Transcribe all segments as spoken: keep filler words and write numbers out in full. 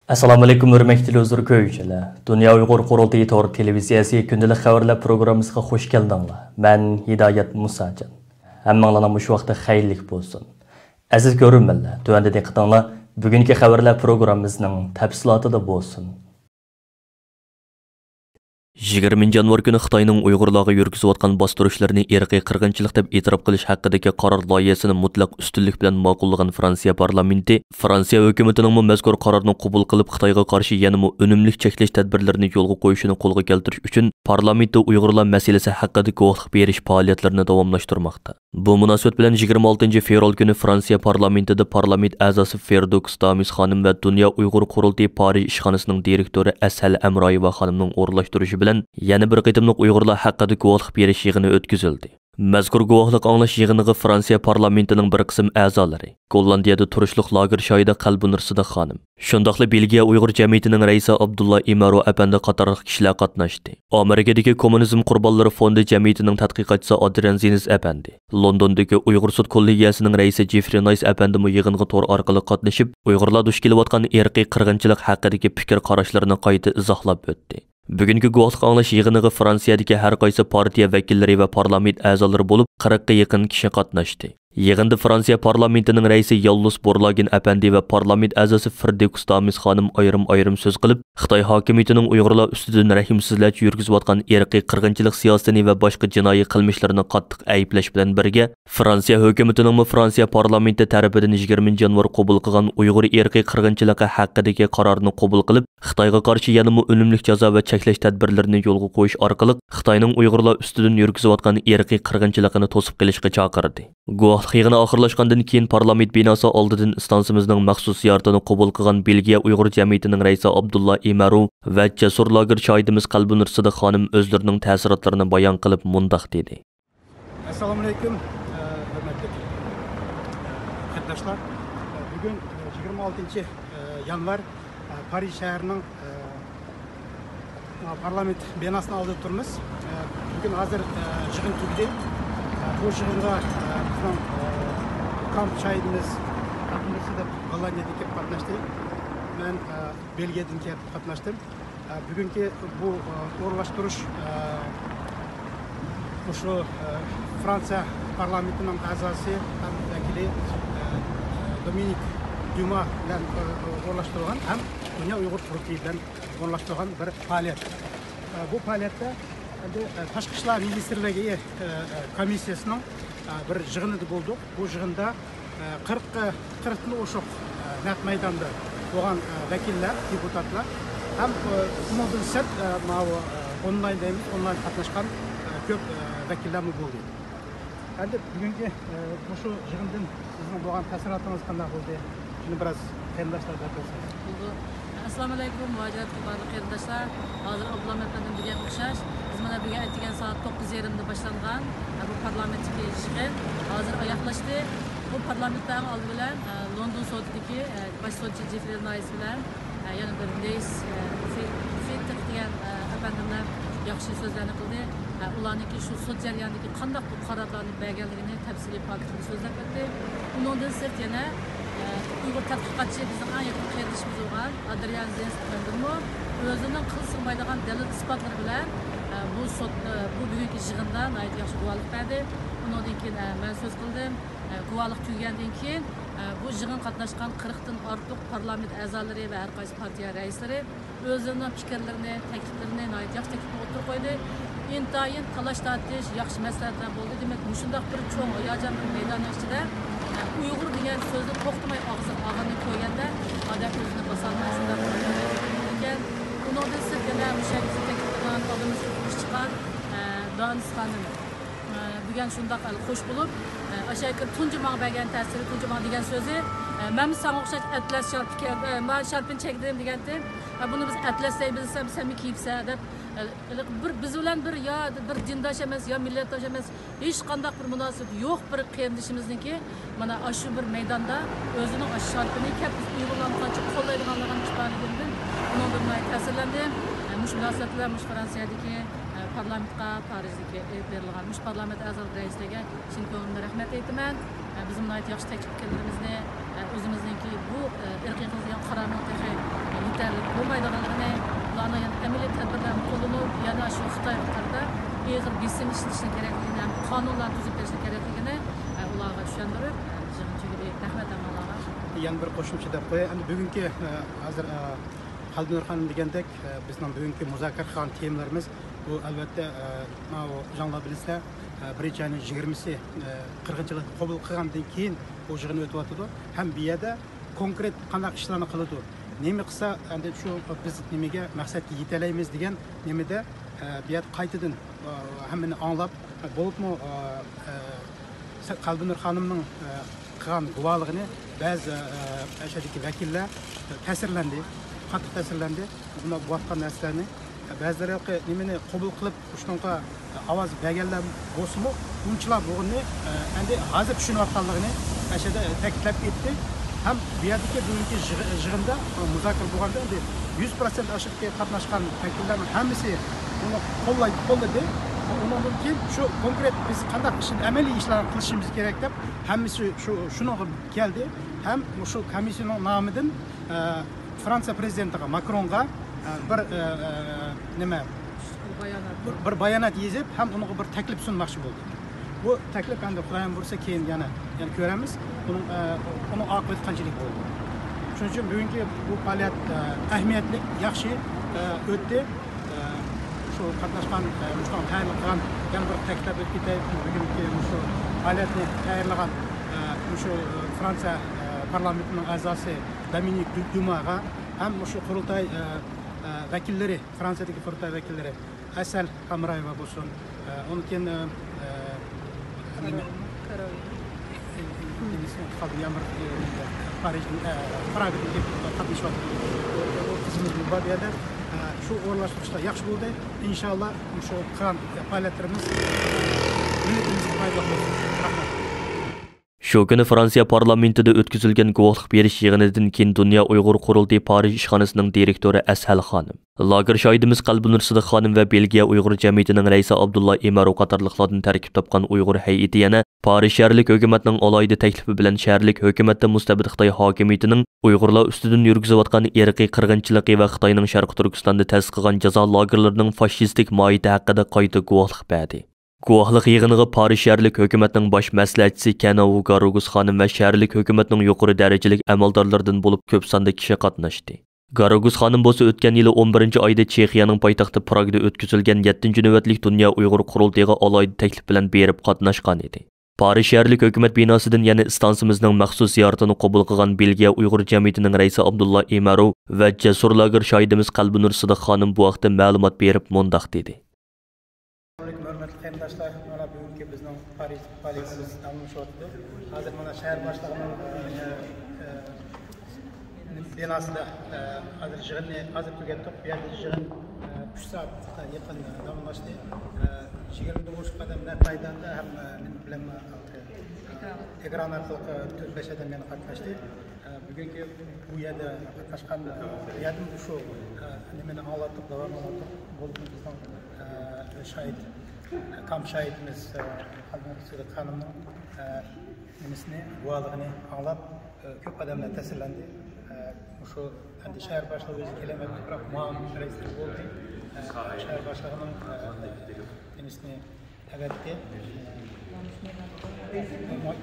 ئەسسالامۇئەلەيكۇم، ھۆرمەتلىك تېلېۋىزور كۆرگۈچىلەر. دۇنيا ئۇيغۇر قۇرۇلتىيى تور تېلېۋىزىيەسى كۈندىلىك خەۋەرلەر پروگراممىسىغا خۇش كەلدىڭلار. مەن ھىدايەت مۇساجان. ھەممىڭلارنىڭ مۇشۇ ۋاقتى خەيرلىك بولسۇن. ئەزىز كۆرۈرمەنلەر، تۆۋەندە دىققىتىڭلار بۈگۈنكى خەۋەرلەر پروگراممىسىنىڭ تەپسىلاتىدا بولسۇن. يىگىرمىنچى يانۋار كۈنى خىتاينىڭ ئۇيغۇرلارغا يۈرگۈزۈۋاتقان باستۇرۇشلىرىنى ئىرقىي قىرغىنچىلىق دەپ ئېتىراپ قىلىش ھەققىدىكى قارار لايىھەسىنى مۇتلەق ئۈستۈنلۈك بىلەن ماقۇللىغان فرانسىيە پارلامېنتى، فرانسىيە ھۆكۈمىتىنىڭمۇ مەزكۇر قارارنى قوبۇل قىلىپ، خىتايغا قارشى يەنىمۇ ئۈنۈملۈك چەكلەش تەدبىرلىرىنى يولغا قويۇشىنى قولغا كەلتۈرۈش ئۈچۈن، پارلامېنتتا ئۇيغۇرلار مەسىلىسى ھەققىدە گۇۋاھلىق بېرىش پائالىيەتلىرىنى داۋاملاشتۇرماقتا. بۇ مۇناسىۋەت بىلەن يىگىرمە ئالتىنچى فېۋرال كۈنى فرانسىيە پارلامېنتىدا پارلامېنت ئئەزاسى فېردوكس دامىس خانىم ۋە دۇنيا ئۇيغۇر قۇرۇلتىيى پارىژ ئىشخانىسىنىڭ دىرېكتورى ئەسھەل ئەمرايېۋا خانىمنىڭ ئورۇنلاشتۇرۇشى بىلەن يەنە بىر قېتىملىق ئۇيغۇرلار ھەققىدە گۇۋاھلىق بېرىش يىغىنى ئۆتكۈزۈلدى. مەزكۇر گۇۋاھلىق ئاڭلاش يىغىنىغا فرانسىيە پارلامېنتىنىڭ بىر قىسىم ئەزالىرى، گوللاندىيەدە تۇرۇشلۇق لاگېر شاھىدى قەلبىنۇر سىدىق خانىم، شۇنداقلا بېلگىيە ئۇيغۇر جەمئىيىتىنىڭ رەئىسى ئابدۇللا ئىمارو ئەپەندى قاتارلىق كىشىلەر قاتناشتى. ئامېرىكىدىكى كوممۇنىزم قۇربانلىرى فوندى جەمئىيىتىنىڭ تەتقىقاتچىسى ئادرىيان زىنس ئەپەندى، لوندوندىكى ئۇيغۇر سوت كوللېگىيەسىنىڭ رەئىسى جېفرى نايس ئەپەندىمۇ يىغىنغا تور ئارقىلىق قاتنىشىپ، ئۇيغۇرلار دۇچ كېلىۋاتقان ئىرقىي قىرغىنچىلىق ھەققىدىكى پىكىر قاراشلىرىنى قايتا ئىزاھلاپ ئۆتتى. بۈگۈنكى گۇۋاھلىق ئاڭلاش يىغىنىغا فرانسىيەدىكى ھەر قايسى پارتىيە ۋەكىللىرى ۋە پارلامېنت ئەزالىرى بولۇپ قىرىققا يېقىن كىشى قاتناشتى. يىغىندا فرانسىيە پارلامېنتىنىڭ رەئىسى ياللۇس بورلاگىن ئەپەندى ۋە پارلامېنت ئەزاسى فىردېۋكۇس دامىس خانىم ئايرىم-ئايرىم سۆز قىلىپ، خىتاي ھاكىمىيىتىنىڭ ئۇيغۇرلار ئۈستىدىن رەھىمسىزلەرچە يۈرگۈزۈۋاتقان ئىرقىي قىرغىنچىلىق سىياسىتىنى ۋە باشقا جىنايى قىلمىشلىرىنى قاتتىق ئەيىبلەش بىلەن بىرگە، فرانسىيە ھۆكۈمىتىنىڭمۇ فرانسىيە پارلامېنتى تەرىپىدىن يىگىرمىنچى يانۋار قوبۇل قىلغان ئۇيغۇر ئىرقىي قىرغىنچىلىقى ھەققىدىكى قارارنى قوبۇل قىلىپ، خىتايغا قارشى يەنىمۇ ئۈنۈملۈك جازا ۋە چەكلەش تەدبىرلىرىنى يولغا قويۇش ئارقىلىق خىتاينىڭ ئۇيغۇرلار ئۈستىدىن يۈرگۈزۈۋاتقان ئىرقىي قىرغىنچىلىقىنى توسۇپ قېلىشقا چاقىردى. گۇۋاھلىق يىغىنى ئاخىرلاشقاندىن كېيىن، پارلامېنت بىناسى ئالدىدىن ئىستانسىمىزنىڭ مەخسۇس زىيارىتىنى قوبۇل قىلغان بېلگىيە ئۇيغۇر جەمئىيىتىنىڭ رەئىسى ئابدۇللا ئىمەروف ۋە جەسۇر لاگېر شاھىدىمىز قەلبىنۇر سىدىق خانىم ئۆزلىرىنىڭ تەسىراتلىرىنى بايان قىلىپ مۇنداق دېدى. ئەسسالامۇئەلەيكۇم، ھۆرمەتلىك قېرىنداشلار. بۈگۈن يىگىرمە ئالتىنچى يانۋار، پارىژ شەھىرىنىڭ پارلامېنت بىناسىنىڭ ئالدىدا تۇرىمىز. بۈگۈن ھازىر يىغىن تۈگىدى. بۇ يىغىنغا بىزنىڭ كامپ شاھىدىمىز قاتناشتى، دەپ گوللاندىيەدىن كېلىپ قاتناشتى. مەن بېلگىيەدىن كېلىپ قاتناشتىم. بۈگۈنكى بۇ ئورۇنلاشتۇرۇش مۇشۇ فرانسىيە پارلامېنتىنىڭ ئەزاسى ھەم ۋەكىلى دومىنىك ديۇما بىلەن ئورۇنلاشتۇرۇلغان ھەم دۇنيا ئۇيغۇر قۇرۇلتىيى بىلەن ئورۇنلاشتۇرغان بىر پائالىيەت. بۇ پائالىيەتتە ئەمدى تاشقى ئىشلار مىنىستىرلىكى كومىسسىيىسىنىڭ بىر يىغىنىدا بولدۇق. بۇ يىغىندا قىرىق، قىرىقتىن ئوشۇق نەق مەيداندا بولغان ۋەكىللەر، دېپۇتاتلار ھەم ئۇنىڭدىن سىرت ماۋۇ ئونلاين دەيمىز، ئونلاين قاتناشقان كۆپ ۋەكىللەرمۇ بولدى. ئەمدى بۈگۈنكى مۇشۇ يىغىندىن سىزنىڭ بولغان تەسىراتىڭىز قانداق بولدى؟ شۇنى بىراز قېرىنداشلارغا بىلسىڭىز. بولىدۇ. ئەسسالامۇئەلەيكۇم، مۇھاجىرەتتىكى بارلىق قېرىنداشلار. ھازىر ئابدۇللا ئەپەندىم دېگەن ئوخشاش، بىز مانا بۈگۈن ئەتىگەن سائەت توققۇز يېرىمدا باشلانغان، ئە، بۇ پارلامېنتتىكى يىغىن ھازىر ئاياغلاشتى. بۇ پارلامېنتتا ئەڭ ئالدى بىلەن، ئە، لوندون سوتىدىكى، ئە، باش سوتچى جېفرى نايس بىلەن، ئە، يەنە بىر نەيس، ئە، في-، فىتىق دېگەن، ئە، ئەپەندىملەر ياخشى سۆزلەرنى قىلدى. ئە، ئۇلارنىڭكى شۇ سوت جەريانىدىكى قانداق بۇ قارارلارنى بەرگەنلىكىنى تەپسىلىي پاكىتلىرىنى سۆزلەپ ئۆتتى. ئۇنىڭدىن سىرت يەنە، ئە، ئۇيغۇر تەتقىقاتچى، بىزنىڭ ئەڭ يېقىن قېرىندىشىمىز بولغان ئادرىيان زېنس ئەپەندىمۇ ئۆزىنىڭ قىل سىغمايدىغان دەلىل ئىسپاتلىرى بىلەن، ئە، بۇ سوت، ئە، بۇ بۈگۈنكى يىغىندا ناھايىتى ياخشى گۇۋاھلىق بەردى. ئۇنىڭدىن كېيىن، ئە، مەن سۆز قىلدىم. ئە، گۇۋاھلىق تۈگىگەندىن كېيىن، ئە، بۇ يىغىن قاتناشقان قىرىقتىن ئارتۇق پارلامېنت ئەزالىرى ۋە ھەر قايسى پارتىيە رەئىسلىرى ئۆزلىرىنىڭ پىكىرلىرىنى، تەكلىپلىرىنى، ناھايىتى ياخشى تەكلىپنى ئوتتۇرىغا قويدى. ئىنتايىن تالاش-تارتىش، ياخشى مەسلىھەتلەر بولدى. دېمەك، مۇشۇنداق بىر چوڭ، ھاياجان بىر مەيداننىڭ ئىچىدە، ئە، ئۇيغۇر دېگەن سۆزنى توختىماي ئاغزىغا ئالغىنىنى كۆرگەندە، ئادەم ئۆزىنى باسالماي شۇنداق بىر ئىكەن. ئۇنىڭدىن سىرت يەنە مۇشۇ يەردە بىزنى تەكلىپ قىلغان ئالدىمىزغا تۇرۇش چىققان، ئە، دانىس خانىم. ئە، دېگەن شۇنداق، ئە، خوش بولۇپ، ئە، ئاشۇ يەرگە تۇنجى ماڭا بەرگەن تەسىرى، تۇنجى ماڭا دېگەن سۆزى، ئە، مەنمۇ ساڭا ئوخشاش ئەتلەس شارپا كىيەر، ئە، مانا شارپىنى چەكتىم دېگەنتى. ئە، بۇنى بىز ئەتلەس دەيمىز دېسەم، سەنمۇ كىيىپسەن دەپ، ئە، بىر بىز بىلەن بىر يا بىر دىنداش ئەمەس، يا مىللەتداش ئەمەس، ھېچقانداق بىر مۇناسىۋىتى يوق بىر قېرىندىشىمىزنىڭكى مانا ئاشۇ بىر مەيداندا ئۆزىنىڭ ئاشۇ شارپىنى كەپ بىز ئۇيغۇرلارنى قانچە قوللايدىغانلىقىنى ئىپادىلىگىنىدىن ئۇنىڭدىن ناھايىتى تەسىرلەندىم. ئە، مۇشۇ مۇناسىۋەت بىلەن مۇشۇ فرانسىيەدىكى، ئە، پارلامېنتقا، پارىژدىكى ئېلىپ بېرىلغان مۇشۇ پارلامېنت ئەزالىرى رەئىسلىرىگە چىن كۆڭلۈمدىن رەھمەت ئېيتىمەن. بىزمۇ ناھايىتى ياخشى تەكلىپ ئىكەنلىكىمىزنى، ئۆزىمىزنىڭكى بۇ ئىرقىي قىرغىنچىلىق قارارىنىڭ تېخى يېتەرلىك بولمايدىغانلىقىنى، بۇلارنىڭ يەنە ئەمەلىي تەدبىرلەرنى قوللىنىپ، يەنە شۇ خىتايغا قارىتا ئېغىر بېسىم ئىشلىتىشنىڭ كېرەكلىكىنى ھەم قانۇنلارنى تۈزۈپ بېرىشنىڭ كېرەكلىكىنى ئۇلارغا چۈشەندۈرۈپ، يىغىن تۈگىدى. رەھمەت ھەممىڭلارغا. يەنە بىر قوشۇمچە دەپ قوياي. ئەمدى بۈگۈنكى، ھازىر، قەلبىنۇر خانىم دېگەندەك، بىزنىڭ بۈگۈنكى مۇزاكىرە قىلغان تېمىلىرىمىز، بۇ، ئەلۋەتتە، ماۋۇ جاڭلار بىلىسىلەر، بىرىنچى ئاينىڭ يىگىرمىسى، قىرغىنچىلىقنى قوبۇل قىلغاندىن كېيىن بۇ يىغىن ئۆتۈۋاتىدۇ. ھەم بۇ يەردە كونكرېت قانداق ئىشلارنى قىلىدۇ، نېمە قىلسا ئەندى شۇ بىز نېمىگە، مەقسەتكە يېتەلەيمىز دېگەن نېمىدە، بۇ يەردە قايتىدىن، ھەممىنى ئاڭلاپ، بولۇپمۇ، قەلبىنۇر خانىمنىڭ، قىلغان گۇۋاھلىقىنى بەزى، ئەشەدىكى ۋەكىللەر تەسىرلەندى، قاتتىق تەسىرلەندى. بۇنداق بولۇۋاتقان نەرسىلەرنى، بەزىلەر ھېلىقى نېمىنى قوبۇل قىلىپ، شۇنىڭغا ئاۋاز بەرگەنلەر بولسىمۇ، ئۇنچىلا بۇنى، ئەندى ھازىر چۈشىنىۋاتقانلىقىنى ئەشەدە تەكىتلەپ ئۆتتى. ھەم بۇ يەردىكى بۈگۈنكى يىغ-، يىغىندا، مۇزاكىرە بولغاندا ئەندى يۈز پىرسەنت ئاشۇ قاتناشقان ۋەكىللەرنىڭ ھەممىسى بۇنى قوللايدۇ، قوللىدى. ئۇنىڭدىن كېيىن شۇ كونكرېت بىز قانداق ئىشنى، ئەمەلىي ئىشلارنى قىلىشىمىز كېرەك دەپ ھەممىسى شۇ، شۇنىڭغا كەلدى. ھەم مۇشۇ كومىسسىيىنىڭ نامىدىن، ئە، فرانسىيە پرېزىدېنتىغا، ماكرونغا، ئە، بىر، ئە، ئە، نېمە، بايانات. بىر، بىر بايانات يېزىپ، ھەم ئۇنىڭغا بىر تەكلىپ سۇنماقچى بولدى. بۇ تەكلىپ ئەمدى خۇدايىم بۇيرۇسا كېيىن يەنە، يەنە كۆرەرمىز. ئۇنىڭ، ئە، ئۇنىڭ ئاقىۋىتى قانچىلىك بولدى. شۇنىڭ ئۈچۈن بۈگۈنكى بۇ پائالىيەت، ئە، ئەھمىيەتلىك، ياخشى، ئە، ئۆتتى. ئە، شۇ قاتناشقان، ئە، مۇشۇنىڭغا تەييارلىق قىلغان يەنە بىر تەكىتلەپ ئۆتۈپ كېتەي. بۈگۈنكى مۇشۇ پائالىيەتنى تەييارلىغان، ئە، مۇشۇ، ئە، فرانسىيە، ئە، پارلامېنتىنىڭ ئەزاسى دومىنىك دۇ-، دۇماغا ھەم مۇشۇ قۇرۇلتاي، ئە، ئە، ۋەكىللىرى، فرانسىيەدىكى قۇرۇلتاي ۋەكىللىرى ئەسەل ھامرايېۋا بولسۇن، ئە، ئۇنىڭ كېيىن، ئە، ئە، نېمە؟ نېمىسى قالدى؟ يەنە بىر، ئە، پارىژدىن، ئە، پراگدىن كېلىپ قاتنىشىۋاتىدۇ. ئۇ قىزىمىز بار بۇ يەردە. ئە، شۇ ئورۇنلاشتۇرۇشلار ياخشى بولدى. ئىنشاللا شۇ قىلغان پائالىيەتلىرىمىز مىللىتىمىزگە پايدىلىق بولسۇن. رەھمەت. شۇ كۈنى فرانسىيە پارلامېنتىدا ئۆتكۈزۈلگەن گۇۋاھلىق بېرىش يىغىنىدىن كېيىن دۇنيا ئۇيغۇر قۇرۇلتىيى پارىژ ئىشخانىسىنىڭ دىرېكتورى ئەسھەل خانىم، لاگېر شاھىدىمىز قەلبىنۇر سىدىق خانىم ۋە بېلگىيە ئۇيغۇر جەمئىيىتىنىڭ رەئىسى ئابدۇللا ئىمەرۇ قاتارلىقلاردىن تەركىب تاپقان ئۇيغۇر ھەيئىتى يەنە پارىژ شەھەرلىك ھۆكۈمەتنىڭ ئالاھىدە تەكلىپى بىلەن شەھەرلىك ھۆكۈمەتتە مۇستەبىت خىتاي ھاكىمىيىتىنىڭ ئۇيغۇرلار ئۈستىدىن يۈرگۈزۈۋاتقان ئىرقىي قىرغىنچىلىقى ۋە خىتاينىڭ شەرقىي تۈركىستاندا تەسىس قىلغان جازا لاگېرلىرىنىڭ فاشىستىك ماھىيىتى ھەققىدە قايتا گۇۋاھلىق بەردى. گۇۋاھلىق يىغىنىغا پارىژ شەھەرلىك ھۆكۈمەتنىڭ باش مەسلىھەتچىسى كەناۋۇ گاروگۇس خانىم ۋە شەھەرلىك ھۆكۈمەتنىڭ يۇقىرى دەرىجىلىك ئەمەلدارلىرىدىن بولۇپ كۆپ ساندا كىشى قاتناشتى. گاروگۇس خانىم بولسا ئۆتكەن يىلى ئون بىرىنچى ئايدا چېخىيەنىڭ پايتەختى پراگدا ئۆتكۈزۈلگەن يەتتىنچى نۆۋەتلىك دۇنيا ئۇيغۇر قۇرۇلتىيىغا ئالاھىدە تەكلىپ بىلەن بېرىپ قاتناشقان ئىدى. پارىژ شەھەرلىك ھۆكۈمەت بىناسىدىن يەنە ئىستانسىمىزنىڭ مەخسۇس زىيارىتىنى قوبۇل قىلغان بېلگىيە ئۇيغۇر جەمئىيىتىنىڭ رەئىسى ئابدۇللا ئىمەرۇ ۋە جەسۇر لاگېر شاھىدىمىز قەلبىنۇر سىدىق خانىم بۇ ھەقتە مەلۇمات بېرىپ مۇنداق دېدى. ھۆرمەتلىك قېرىنداشلار، مانا بۈگۈنكى بىزنىڭ پارىژ پائالىيىتىمىز داۋاملىشىۋاتىدۇ. ھازىر مانا شەھەر باشلىقىنىڭ، ئە، ئە، بىناسىدا، ئە، ھازىر يىغىننى ھازىر تۈگەتتۇق. بۇ يەردە يىغىن، ئە، ئۈچ سائەتقە يېقىن داۋاملاشتى. ئە، يىگىرمىدىن ئوشۇق ئادەم نەق مەيداندا ھەم، ئە، نېمە بىلەن، ئە، ئېكران ئارقىلىق، ئە، تۆت بەش ئادەم يەنە قاتناشتى. ئە، بۈگۈنكى بۇ يەردە قاتناشقان، ئە، يەردىن شۇ، ئە، نېمىنى ئاڭلاتتۇق، داۋامىنى ئاڭلاتتۇق. بولۇپمۇ بىزنىڭ، ئە، شاھىت، كام شاھىتىمىز، ئە، خانىم سىدىق خانىمنىڭ، ئە، نېمىسىنى، گۇۋاھلىقىنى ئاڭلاپ، ئە، كۆپ ئادەملەر تەسىرلەندى. ئە، مۇشۇ ئەمدى شەھەر باشلىقى ئۆزى كېلەلمەيدۇ، بىراق مۇئاۋىن رەئىسلىرى بولدى. ئە، شەھەر باشلىقىنىڭ، ئە، نېمىسىنى ئەۋەتتى.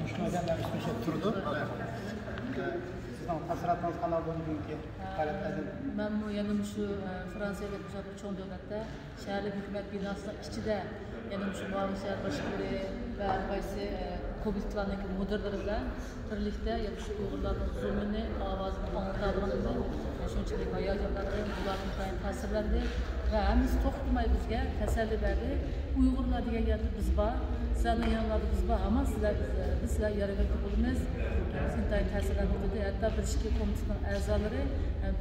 مۇشۇ مەيداندا ئۈستىدە تۇرىدۇ. سىزنىڭ تەسىراتىڭىز قانداق بولدى بۈگۈنكى ھالەتلەردىن؟ مەنمۇ يەنە مۇشۇ، ئە، فرانسىيەدەك مۇشۇنداق بىر چوڭ دۆلەتتە شەھەرلىك ھۆكۈمەت بىناسىنىڭ ئىچىدە يەنە مۇشۇ مۇئاۋىن شەھەر باشلىقلىرى ۋە ھەر قايسى، ئە، كومىتېتلارنىڭكى مۇدىرلىرى بىلەن بىرلىكتە يەنە شۇ ئۇيغۇرلارنىڭ زۇلمىنى، ئاۋازىنى ئاڭلىتالىغىنىمىزنى شۇنچىلىك ھاياجانلاندىم، بۇلار ئىنتايىن تەسىرلەندى ۋە ھەممىسى توختىماي بىزگە تەسەللى بەردى. ئۇيغۇرلار دېگەن يەردە بىز بار، سىلەرنىڭ يېنىڭلاردا بىز بار، ھامان سىلەر، بىز، بىز سىلەر ياردەمگە بولىمىز. بىز ئىنتايىن تەسىرلەندۇق دېدى. ھەتتا بىر ئىككى كومىتېتنىڭ ئەزالىرى،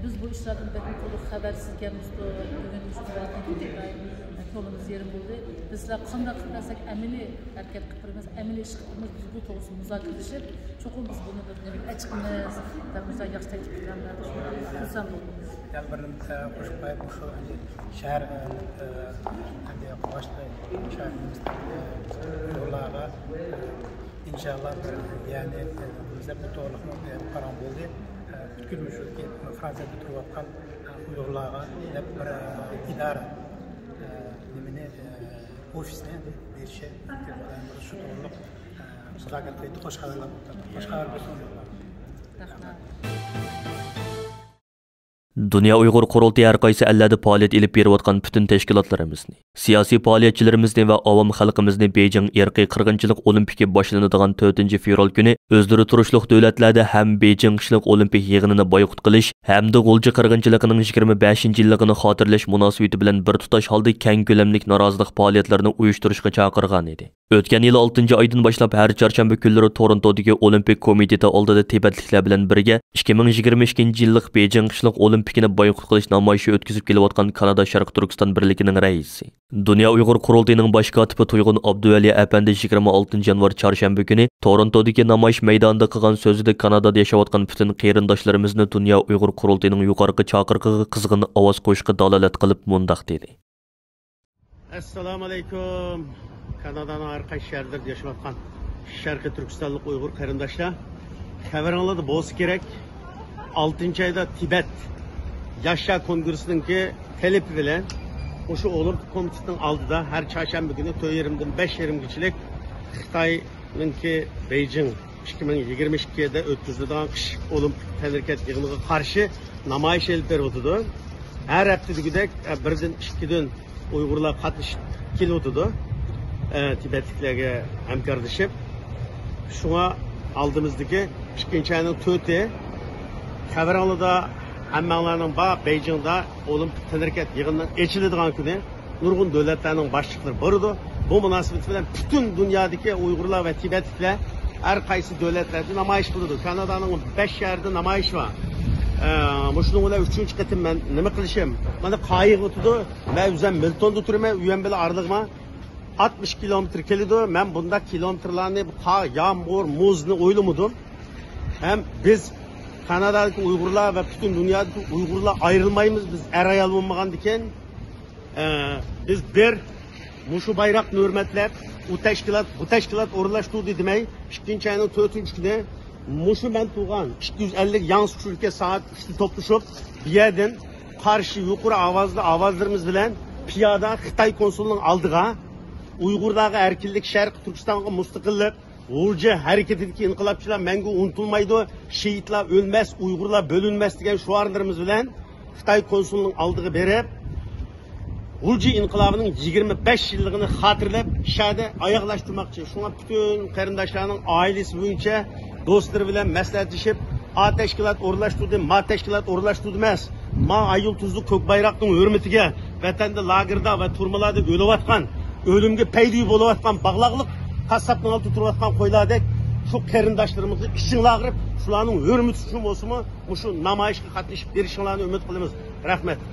بىز بۇ ئىشلاردىن بەكمۇ تولۇق خەۋەرسىز ئىكەنمىز، بۈگۈن مۇشۇ ۋاقىتتا ئىنتايىن كۆڭلىمىز يېرىم بولدى. بىز سىلەر قانداق قىلىپ بەرسەك ئەمەلىي ھەرىكەت قىلىپ بېرىمىز، ئەمەلىي ئىش قىلىپ بېرىمىز، بىز بۇ توغرىسىدا مۇزاكىرىلىشىپ، چوقۇم بىز بۇنى بىر نېمىگە ئەچىقىمىز دەپ مۇشۇنداق ياخشى تەكلىپ قىلغانلاردا خۇرسەن بولدۇم. يەنە بىر نېمە، ئە، قوشۇپ قويايلى، شۇ ئەمدى شەھەر، ئە، ئە، ئەمدى باشلىقى شەھەر مىنىستىرلىقى ئۇيغۇرلارغا، ئە، ئىنشاللا، يەنى، بىز دەپ بۇ توغرىلىقمۇ پاراڭ بولدى. پۈتكۈل مۇشۇ فرانسىيەدە تۇرۇۋاتقان ئۇيغۇرلارغا دەپ بىر ئىدارە، نېمىنى، ئوفىسنى بېرىشى مۇمكىن. شۇ توغرىلىق مۇزاكىرە قىلىپ، خوش خەۋەرلەر، خوش خەۋەر بولسۇن ئۇيغۇرلارغا. رەھمەت. دۇنيا ئۇيغۇر قۇرۇلتىيى ھەر قايسى ئەللەردە پائالىيەت ئېلىپ بېرىۋاتقان پۈتۈن تەشكىلاتلىرىمىزنى، سىياسىي پائالىيەتچىلىرىمىزنى ۋە ئاۋام خەلقىمىزنى بېيجىڭ ئىرقىي قىرغىنچىلىق ئولىمپىكى باشلىنىدىغان تۆتىنچى فېۋرال كۈنى ئۆزلىرى تۇرۇشلۇق دۆلەتلەردە ھەم بېيجىڭ قىشلىق ئولىمپىك يىغىنىنى بايقۇت قىلىش، ھەمدە غۇلجا قىرغىنچىلىقىنىڭ يىگىرمە بەشىنچى يىللىقىنى خاتىرىلەش مۇناسىۋىتى بىلەن بىر تۇتاش ھالدا كەڭ كۆلەملىك نارازىلىق پائالىيەتلىرىنى ئۇيۇشتۇرۇشقا چاقىرغان ئىدى. ئۆتكەن يىل ئالتىنچى ئايدىن باشلاپ ھەر چارشەنبە كۈنلىرى تورونتودىكى ئولىمپىك كومىتېتى ئالدىدا تىبەتلىكلەر بىلەن بىرگە ئىككى مىڭ يىگىرمە ئىككىنچى يىللىق بېيجىڭ قىشلىق ئولىمپىكىنى بايقۇت قىلىش نامايىشى ئۆتكۈزۈپ كېلىۋاتقان كانادا شەرقىي تۈركىستان بىرلىكىنىڭ رەئىسى، دۇنيا ئۇيغۇر قۇرۇلتىيىنىڭ باش كاتىپى تۇيغۇن ئابدۇۋەلى ئەپەندى يىگىرمە ئالتىنچى يانۋار چارشەنبە كۈنى تورونتودىكى نامايىش مەيدانىدا قىلغان سۆزىدە كانادادا ياشاۋاتقان پۈتۈن قېرىنداشلىرىمىزنى دۇنيا ئۇيغۇر قۇرۇلتىيىنىڭ يۇقىرىقى چاقىرىقىغا قىزغىن ئاۋاز قوشۇشقا دالالەت قىلىپ مۇنداق دېدى. ئەسسالامۇ ئەلەيكۇم. كانادانىڭ ھەر قايسى شەھەرلىرىدە ياشاۋاتقان شەرقىي تۈركىستانلىق ئۇيغۇر قېرىنداشلار، خەۋىرىڭلاردا بولسا كېرەك، ئالتىنچى ئايدا تىبەت ياشلار كونگرېسسىنىڭكى تەلىپى بىلەن مۇشۇ ئولىمپىك كومىتېتنىڭ ئالدىدا ھەر چارشەنبە كۈنى تۆت يېرىمدىن بەش يېرىمگىچىلىك خىتاينىڭكى بېيجىڭ ئىككى مىڭ يىگىرمە ئىككىدە ئۆتكۈزۈلىدىغان قىش ئولىمپىك تەنھەرىكەت يىغىنىغا قارشى نامايىش ئېلىپ بېرىۋاتىدۇ. ھەر ھەپتە دېگۈدەك، ئە، بىردىن ئىككىدىن ئۇيغۇرلار قاتنىشىپ كېلىۋاتىدۇ، ئە، تىبەتلىكلەرگە ھەمكارلىشىپ. شۇڭا ئالدىمىزدىكى ئىككىنچى ئاينىڭ تۆتى، خەۋىرىڭلاردا ھەممەڭلارنىڭ بار، بېيجىڭدا ئولىمپىك تەنھەرىكەت يىغىنىنىڭ ئېچىلىدىغان كۈنى. نۇرغۇن دۆلەتلەرنىڭ باشلىقلىرى بارىدۇ. بۇ مۇناسىۋەت بىلەن پۈتۈن دۇنيادىكى ئۇيغۇرلار ۋە تىبەتلىكلەر ھەر قايسى دۆلەتلەردە نامايىش قىلىدۇ. كانادانىڭ بەش شەھىرىدە نامايىش بار. ئە، مۇشۇنىڭ بىلەن ئۈچىنچى قېتىم مەن نېمە قىلىشىم؟ مانا قايىغۇتىدۇ. مەن ئۆزۈم مىلتوندا تۇرىمەن، ئۆيۈم بىلەن ئارىلىقىما ئاتمىش كىلومېتىر كېلىدۇ. مەن بۇنداق كىلومېتىرلارنى، قار، يامغۇر، مۇزنى ئويلىمىدىم. ھەم بىز كانادادىكى ئۇيغۇرلار ۋە پۈتۈن دۇنيادىكى ئۇيغۇرلار ئايرىلمايمىز، بىز ئەر-ئايال بولمىغاندىكىن. ئە، بىز بىر مۇشۇ بايراقنى ھۆرمەتلەپ، ئۇ تەشكىلات، بۇ تەشكىلات ئورۇنلاشتۇردى دېمەي، ئىككىنچى ئاينىڭ تۆتىنچى كۈنى مۇشۇ مەن تۇرغان ئىككى يۈز ئەللىك ياڭسۇ شۇركە سائەت ئۈچتە توپلىشىپ، بۇ يەردىن قارشى يۇقىرى ئاۋازدا ئاۋازلىرىمىز بىلەن پىيادە خىتاي كونسۇلىنىڭ ئالدىغا، ئۇيغۇرلارغا ئەركىنلىك، شەرقىي تۈركىستانغا مۇستەقىللىق، غۇلجا ھەرىكىتىدىكى ئىنقىلابچىلار مەڭگۈ ئۇنتۇلمايدۇ، شېھىتلار ئۆلمەس، ئۇيغۇرلار بۆلۈنمەس دېگەن شوئارلىرىمىز بىلەن خىتاي كونسۇلىنىڭ ئالدىغا بېرىپ، غۇلجا ئىنقىلابىنىڭ يىگىرمە بەش يىللىقىنى خاتىرىلەپ، شەھەردە ئاياغلاشتۇرماقچى. شۇڭا پۈتۈن قېرىنداشلارنىڭ ئائىلىسى بويىچە دوستلىرى بىلەن مەسلىھەتلىشىپ، ئا تەشكىلات ئورۇنلاشتۇردى، ما تەشكىلات ئورۇنلاشتۇردى ئەمەس، ما ئاي يۇلتۇزلۇق كۆك بايراقنىڭ ھۆرمىتىگە ۋەتەندە لاگېردا ۋە تۈرمىلەردە ئۆلۈۋاتقان، ئۆلۈمگە پەيدىۋى بولۇۋاتقان باغلاقلىق قاسساپنىڭ ئالدىدا تۇرۇۋاتقان قويلاردەك شۇ قېرىنداشلىرىمىزنى ئىچىڭلار ئاغرىپ، شۇلارنىڭ ھۆرمىتى ئۈچۈن بولسىمۇ مۇشۇ نامايىشقا قاتنىشىپ بېرىشىڭلارنى ئۈمىد قىلىمىز. رەھمەت.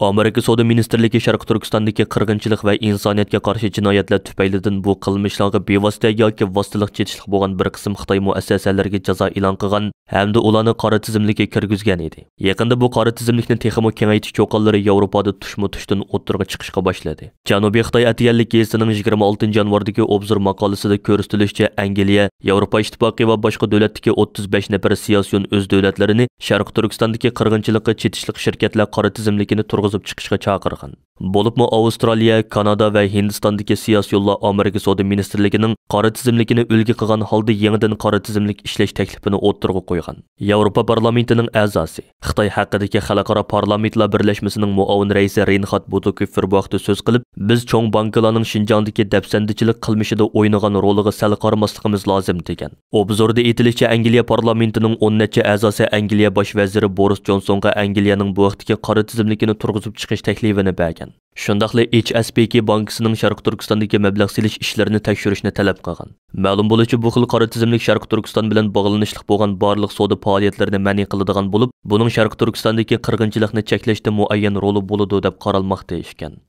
ئامېرىكا سودا مىنىستىرلىكى شەرقىي تۈركىستاندىكى قىرغىنچىلىق ۋە ئىنسانىيەتكە قارشى جىنايەتلەر تۈپەيلىدىن بۇ قىلمىشلارغا بىۋاسىتە ياكى ۋاسىتىلىق چېتىشلىق بولغان بىر قىسىم خىتاي مۇئەسسەسەلىرىگە جازا ئېلان قىلغان ھەمدە ئۇلارنى قارا تىزىملىككە كىرگۈزگەن ئىدى. يېقىندا بۇ قارا تىزىملىكنى تېخىمۇ كېڭەيتىش چوققىلىرى ياۋروپادا تۇشمۇ تۇشتىن ئوتتۇرىغا چىقىشقا باشلىدى. جەنۇبىي خىتاي ئەتىگەنلىك گېزىتىنىڭ يىگىرمە ئالتىنچى يانۋاردىكى ئوبزور ماقالىسىدە كۆرسىتىلىشىچە، ئەنگلىيە، ياۋروپا ئىتتىپاقى ۋە باشقا دۆلەتتىكى ئوتتۇز بەش نەپەر سىياسىيون ئۆز دۆلەتلىرىنى شەرقىي تۈركىستاندىكى قىرغىنچىلىققا چېتىشلىق شىركەتلەر قارا تىزىملىكىنى تۇرغۇزۇپ چىقىشقا چاقىرغان. بولۇپمۇ ئاۋسترالىيە، كانادا ۋە ھىندىستاندىكى سىياسىيونلار ئامېرىكا سودا مىنىستىرلىكىنىڭ قارا تىزىملىكىنى ئۈلگە قىلغان ھالدا يېڭىدىن قارا تىزىملىك ئىشلەش تەكلىپىنى ئوتتۇرىغا قويغان. ياۋروپا پارلامېنتىنىڭ ئەزاسى، خىتاي ھەققىدىكى خەلقئارا پارلامېنتلار بىرلەشمىسىنىڭ مۇئاۋىن رەئىسى رېينخارد بۇتىكوفېر بۇ ھەقتە سۆز قىلىپ، بىز چوڭ بانكىلارنىڭ شىنجاڭدىكى دەپسەندىچىلىك قىلمىشىدا ئوينىغان رولىغا سەل قارىماسلىقىمىز لازىم، دېگەن. ئوبزوردا ئېيتىلىشىچە، ئەنگلىيە پارلامېنتىنىڭ ئون نەچچە ئەزاسى ئەنگلىيە باش ۋەزىرى بورىس جونسونغا ئەنگلىيەنىڭ بۇ ھەقتىكى قارا تىزىملىكىنى تۇرغۇزۇپ چىقىش تەكلىپىنى بەرگەن. شۇنداقلا ئېچ ئەس بى كى بانكىسىنىڭ شەرقىي تۈركىستاندىكى مەبلەغ سېلىش ئىشلىرىنى تەكشۈرۈشنى تەلەپ قىلغان. مەلۇم بولۇشىچە، بۇ خىل قارا تىزىملىك شەرقىي تۈركىستان بىلەن باغلىنىشلىق بولغان بارلىق سودا پائالىيەتلىرىنى مەنئى قىلىدىغان بولۇپ، بۇنىڭ شەرقىي تۈركىستاندىكى قىرغىنچىلىقنى چەكلەشتە مۇئەييەن رولى بولىدۇ، دەپ قارالماقتا ئىكەن.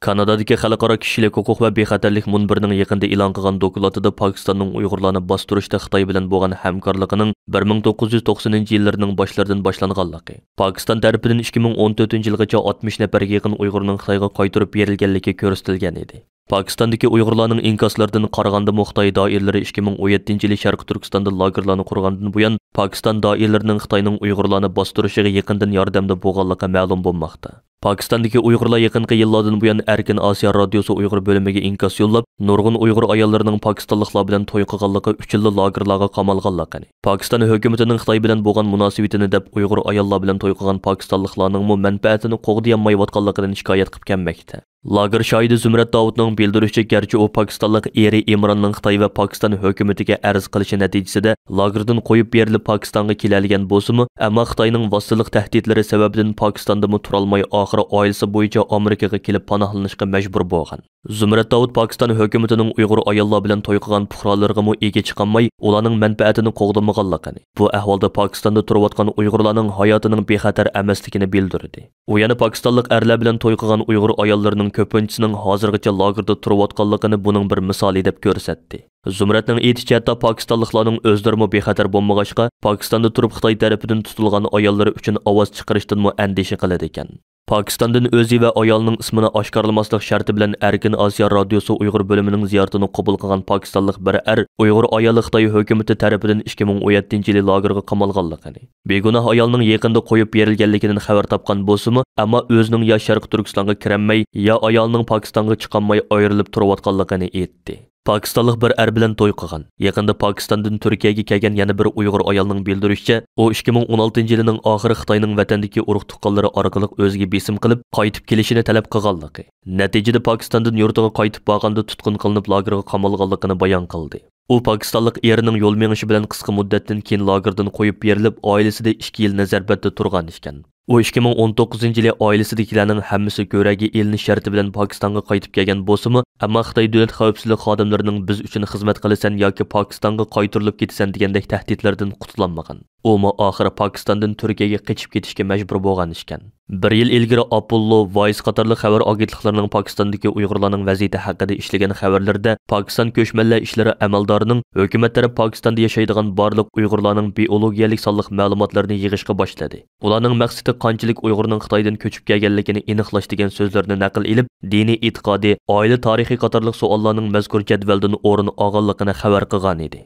كانادادىكى خەلقئارا كىشىلىك ھوقۇق ۋە بىخەتەرلىك مۇنبىرىنىڭ يېقىندا ئېلان قىلغان دوكلاتىدا پاكىستاننىڭ ئۇيغۇرلارنى باستۇرۇشتا خىتاي بىلەن بولغان ھەمكارلىقىنىڭ بىر مىڭ توققۇز يۈز توقسىنىنچى يىللىرىنىڭ باشلىرىدىن باشلانغانلىقى، پاكىستان تەرىپىدىن ئىككى مىڭ ئون تۆتىنچى يىلغىچە ئاتمىش نەپەرگە يېقىن ئۇيغۇرنىڭ خىتايغا قايتۇرۇپ بېرىلگەنلىكى كۆرسىتىلگەن ئىدى. پاكىستاندىكى ئۇيغۇرلارنىڭ ئىنكاسلىرىدىن قارىغاندىمۇ، خىتاي دائىرىلىرى ئىككى مىڭ ئون يەتتىنچى يىلى شەرقىي تۈركىستاندا لاگېرلارنى قۇرغاندىن بۇيان، پاكىستان دائىرىلىرىنىڭ خىتاينىڭ ئۇيغۇرلارنى باستۇرۇشىغا يېقىندىن ياردەمدە بولغانلىقى مەلۇم بولماقتا. پاكىستاندىكى ئۇيغۇرلار يېقىنقى يىللاردىن بۇيان ئەركىن ئاسىيا رادىيوسى ئۇيغۇر بۆلۈمىگە ئىنكاس يوللاپ، نۇرغۇن ئۇيغۇر ئاياللىرىنىڭ پاكىستانلىقلار بىلەن توي قىلغانلىقى ئۈچۈنلا لاگېرلارغا قامالغانلىقىنى، پاكىستان ھۆكۈمىتىنىڭ خىتاي بىلەن بولغان مۇناسىۋىتىنى دەپ ئۇيغۇر ئاياللار بىلەن توي قىلغان پاكىستانلىقلارنىڭمۇ مەنپەئەتىنى قوغدىيالمايۋاتقانلىقىدىن شىكايەت قىلىپ كەلمەكتە. لاگېر شاھىدى زۇمرەت داۋۇتنىڭ بىلدۈرۈشىچە، گەرچە ئۇ پاكىستانلىق ئېرى ئىمراننىڭ خىتاي ۋە پاكىستان ھۆكۈمىتىگە ئەرز قىلىشى نەتىجىسىدە لاگېردىن قويۇپ بېرىلىپ پاكىستانغا كېلەلىگەن بولسىمۇ، ئەمما خىتاينىڭ ۋاسىتىلىق تەھدىتلىرى سەۋەبىدىن پاكىستاندىمۇ تۇرالماي، ئاخىرى ئائىلىسى بويىچە ئامېرىكىغا كېلىپ پاناھلىنىشقا مەجبۇر بولغان. زۇمرەت داۋۇت پاكىستان ھۆكۈمىتىنىڭ ئۇيغۇر ئاياللار بىلەن توي قىلغان پۇقرالىرىغىمۇ ئىگە چىقالماي، ئۇلارنىڭ مەنپەئەتىنى قوغدىمىغانلىقىنى، بۇ ئەھۋالدا پاكىستاندا تۇرۇۋاتقان ئۇيغۇرلارنىڭ ھاياتىنىڭ بىخەتەر ئەمەسلىكىنى بىلدۈردى. ئۇ يەنە پاكىستانلىق ئەرلەر بىلەن توي قىلغان ئۇيغۇر ئاياللىرىنىڭ كۆپىنچىسىنىڭ ھازىرغىچە لاگېردا تۇرۇۋاتقانلىقىنى بۇنىڭ بىر مىسالى دەپ كۆرسەتتى. زۇمرەتنىڭ ئېيتىشىچە، ھەتتا پاكىستانلىقلارنىڭ ئۆزلىرىمۇ بىخەتەر بولمىغاچقا، پاكىستاندا تۇرۇپ خىتاي تەرىپىدىن تۇتۇلغان ئاياللىرى ئۈچۈن ئاۋاز چىقىرىشتىنمۇ ئەندىشە قىلىدىكەن. پاكىستاندىن ئۆزى ۋە ئايالىنىڭ ئىسمىنى ئاشكارىلىماسلىق شەرتى بىلەن ئەركىن ئاسىيا رادىيوسى ئۇيغۇر بۆلۈمىنىڭ زىيارىتىنى قوبۇل قىلغان پاكىستانلىق بىر ئەر ئۇيغۇر ئايالى خىتاي ھۆكۈمىتى تەرىپىدىن ئىككى مىڭ ئون يەتتىنچى يىلى لاگېرغا قامالغانلىقىنى، بىگۇناھ ئايالنىڭ يېقىندا قويۇپ بېرىلگەنلىكىدىن خەۋەر تاپقان بولسىمۇ، ئەمما ئۆزىنىڭ يا شەرقىي تۈركىستانغا كىرەلمەي، يا ئايالىنىڭ پاكىستانغا چىقالماي ئايرىلىپ تۇرۇۋاتقانلىقىنى ئېيتتى. پاكىستانلىق بىر ئەر بىلەن توي قىلغان، يېقىندا پاكىستاندىن تۈركىيەگە كەلگەن يەنە بىر ئۇيغۇر ئايالنىڭ بىلدۈرۈشىچە، ئۇ ئىككى مىڭ ئون ئالتىنچى يىلىنىڭ ئاخىرى خىتاينىڭ ۋەتەندىكى ئۇرۇق تۇغقانلىرى ئارقىلىق ئۆزىگە بېسىم قىلىپ، قايتىپ كېلىشىنى تەلەپ قىلغانلىقى، نەتىجىدە پاكىستاندىن يۇرتىغا قايتىپ بارغاندا تۇتقۇن قىلىنىپ، لاگېرغا قامالغانلىقىنى بايان قىلدى. ئۇ پاكىستانلىق ئېرىنىڭ يول مېڭىشى بىلەن قىسقا مۇددەتتىن كېيىن لاگېردىن قويۇپ بېرىلىپ، ئائىلىسىدە ئىككى يىل نەزەربەندتە تۇرغان ئىكەن. ئۇ ئىككى مىڭ ئون توققۇزىنچى يىلى ئائىلىسىدىكىلەرنىڭ ھەممىسى گۆرەگە ئېلىنىش شەرتى بىلەن پاكىستانغا قايتىپ كەلگەن بولسىمۇ، ئەمما خىتاي دۆلەت خەۋپسىزلىك خادىملىرىنىڭ بىز ئۈچۈن خىزمەت قىلىسەن ياكى پاكىستانغا قايتۇرۇلۇپ كېتىسەن دېگەندەك تەھدىتلەردىن قۇتۇلالمىغان. ئۇمۇ ئاخىرى پاكىستاندىن تۈركىيەگە قېچىپ كېتىشكە مەجبۇر بولغان ئىكەن. بىر يىل ئىلگىرى ئاپوللو، ۋايس قاتارلىق خەۋەر ئاگېنتلىقلىرىنىڭ پاكىستاندىكى ئۇيغۇرلارنىڭ ۋەزىيىتى ھەققىدە ئىشلىگەن خەۋەرلىرىدە، پاكىستان كۆچمەنلەر ئىشلىرى ئەمەلدارىنىڭ ھۆكۈمەت تەرەپ پاكىستاندا ياشايدىغان بارلىق ئۇيغۇرلارنىڭ بىئولوگىيەلىك سانلىق مەلۇماتلىرىنى يىغىشقا باشلىدى. ئۇلارنىڭ مەقسىتى قانچىلىك ئۇيغۇرنىڭ خىتايدىن كۆچۈپ كەلگەنلىكىنى ئېنىقلاش دېگەن سۆزلەرنى نەقىل ئېلىپ، دىنىي ئېتىقادى، ئائىلە تارىخى قاتارلىق سوئاللارنىڭ مەزكۇر جەدۋەلدىن ئورۇن ئالغانلىقىنى خەۋەر قىلغانىدى.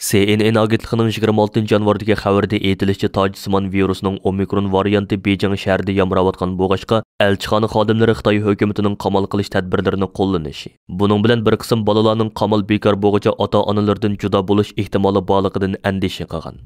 سى ئېن ئېن ئاگېنتلىقىنىڭ يىگىرمە ئالتىنچى يانۋاردىكى خەۋىرىدە ئېيتىلىشىچە، تاجسىمان ۋىرۇسىنىڭ ئومىكرون ۋارىيانتى بېيجىڭ شەھىرىدە يامراۋاتقان بولغاچقا، ئەلچىخانا خادىملىرى خىتاي ھۆكۈمىتىنىڭ قامال قىلىش تەدبىرلىرىنى قوللىنىشى، بۇنىڭ بىلەن بىر قىسىم بالىلارنىڭ قامال بىكار بولغۇچە ئاتا-ئانىلىرىدىن جۇدا بولۇش ئېھتىمالى بارلىقىدىن ئەندىشە قىلغان.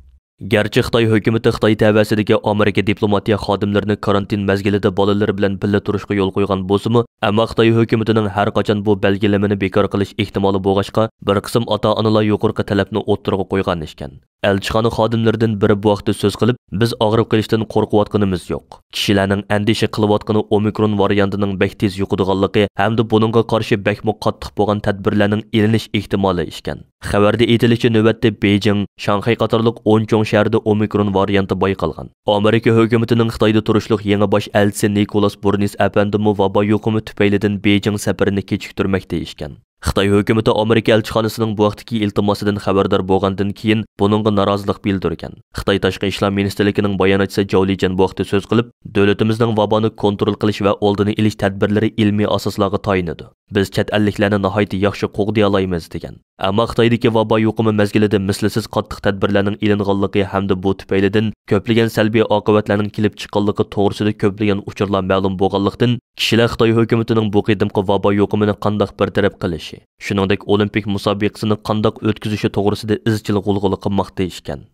گەرچە خىتاي ھۆكۈمىتى خىتاي تەۋەسىدىكى ئامېرىكا دىپلوماتىيە خادىملىرىنى كارانتىن مەزگىلىدە بالىلىرى بىلەن بىللە تۇرۇشقا يول قويغان بولسىمۇ، ئەمما خىتاي ھۆكۈمىتىنىڭ ھەر قاچان بۇ بەلگىلىمىنى بىكار قىلىش ئېھتىمالى بولغاچقا، بىر قىسىم ئاتا-ئانىلار يۇقىرىقى تەلەپنى ئوتتۇرىغا قويغان ئىكەن. ئەلچىخانا خادىملىرىدىن بىرى بۇ ھەقتە سۆز قىلىپ، بىز ئاغرىپ قېلىشتىن قورقۇۋاتقىنىمىز يوق. كىشىلەرنىڭ ئەندىشە قىلىۋاتقىنى ئومىكرون ۋارىيانتىنىڭ بەك تېز يۇقىدىغانلىقى ھەمدە بۇنىڭغا قارشى بەكمۇ قاتتىق بولغان تەدبىرلەرنىڭ ئېلىنىش ئېھتىمالى ئىكەن. خەۋەردە ئېيتىلىشىچە، نۆۋەتتە بېيجىڭ، شاڭخەي قاتارلىق ئون چوڭ شەھەردە ئومىكرون ۋارىيانتى بايقالغان. ئامېرىكا ھۆكۈمىتىنىڭ خىتايدا تۇرۇشلۇق يېڭى باش ئەلچىسى نىكولاس بۇرنىس ئەپەندىمۇ ۋابا يۇقۇمى تۈپەيلىدىن بېيجىڭ سەپىرىنى كېچىكتۈرمەكتە ئىكەن. خىتاي ھۆكۈمىتى ئامېرىكا ئەلچىخانىسىنىڭ بۇ ھەقتىكى ئىلتىماسىدىن خەۋەردار بولغاندىن كېيىن، بۇنىڭغا نارازىلىق بىلدۈرگەن. خىتاي تاشقى ئىشلار مىنىستىرلىكىنىڭ باياناتچىسى جاۋ لىجيەن بۇ ھەقتە سۆز قىلىپ، دۆلىتىمىزنىڭ ۋابانى كونترول قىلىش ۋە ئالدىنى ئېلىش تەدبىرلىرى ئىلمىي ئاساسلارغا تايىنىدۇ. بىز چەت ئەللىكلەرنى ناھايىتى ياخشى قوغدىيالايمىز، دېگەن. ئەمما خىتايدىكى ۋابا يۇقۇمى مەزگىلىدە مىسلىسىز قاتتىق تەدبىرلەرنىڭ ئېلىنغانلىقى ھەمدە بۇ تۈپەيلىدىن كۆپلىگەن سەلبىي ئاقىۋەتلەرنىڭ كېلىپ چىققانلىقى توغرىسىدا كۆپلىگەن ئۇچۇرلار مەلۇم بولغانلىقتىن، كىشىلەر خىتاي ھۆكۈمىتىنىڭ بۇ قېتىمقى ۋابا يۇقۇمىنى قانداق بىر تەرەپ قىلىشى، شۇنىڭدەك ئولىمپىك مۇسابىقىسىنى قانداق ئۆتكۈزۈشى توغرىسىدا ئىزچىل غۇلغۇلا قىلماقتا ئىكەن.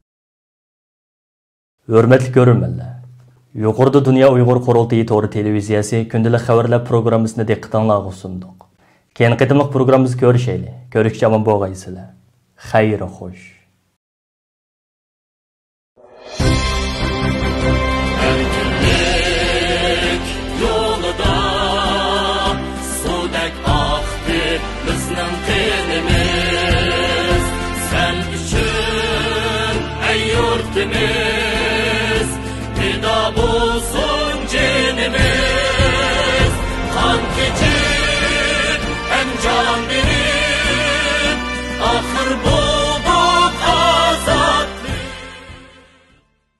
ھۆرمەتلىك كۆرۈرمەنلەر، يۇقىرىدا دۇنيا ئۇيغۇر قۇرۇلتىيى تورى تېلېۋىزىيەسى كۈندىلىك خەۋەرلەر پروگراممىسىنى دىققىتىڭلارغا سۇندۇق. كېيىنكى قېتىملىق پروگراممىمىزدا كۆرۈشەيلى. كۆرۈشكىچە ئامان بولغايسىلەر. خەير خوش.